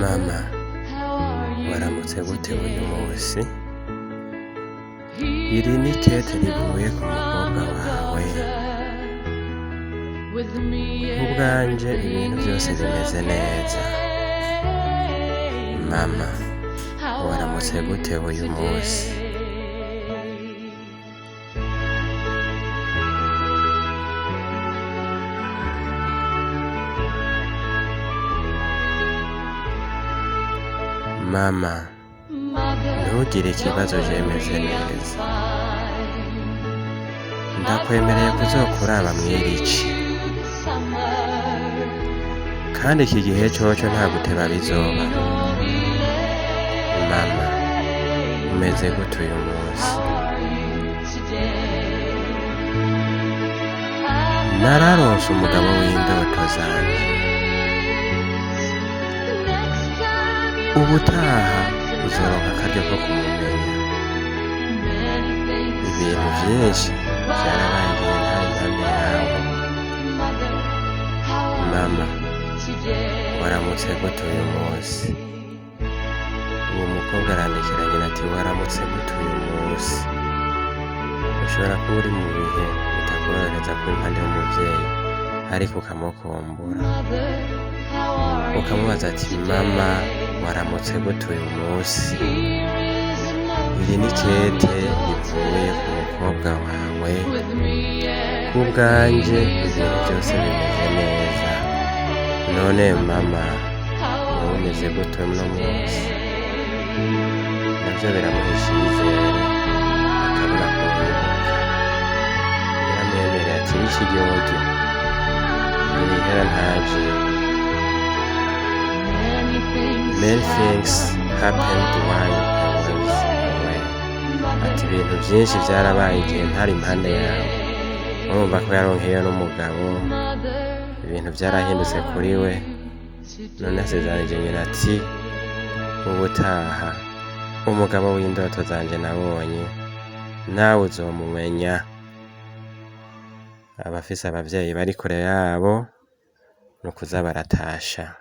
Mama, waramutse gute uyu munsi? Iri ni ikete rivuye ku mukobwa wawe. Kubwanje ibintu byose bimeze neza. Mama, waramutse gute uyu munsi? Mama, ntugire ikibazo je meze neza. Ndakwemereye kuzokuraba mw'irici. Kandi iki gihe coco nta guteba bizoba. Mama, umeze gute uyu munsi? Nararonse umugabo w'indoto zanje. Ubutaha uzoronka akaryo ko kumumenya. Ibintu vyinshi vyarabaye igihe ntari impande yawe. Mama, waramutse gute uyu munsi? Uwo mukobwa arandikira nyina ati waramutse gute uyu munsi? Ushobora kuba uri mu bihe bitakorohereza kuba impande y'umuvyeyi, ariko ukamukumbura. Ukamubaza ati mama, waramutse gute uyu munsi? Iri ni ikete rivuye ku mukobwa wawe. Kubwanje ibintu byose bimeze neza. None mama, wowe umeze gute uno munsi? Navyo biramuha icizere, akabona kumwibuka. Yaramwemereye ati n'ikiryoge ntirihera ntaje. Many things happened while I was away. Ati ibintu vyinshi vyarabaye igihe ntari impande yawe. Urumva ko yaronkeyo n'umugabo, ibintu vyarahindutse kuri we. None asezeranije nyina ati ubutaha umugabo w'indoto zanje nabonye, nawe uzomumenya. Abafise abavyeyi bari kure yabo ni ukuza baratasha.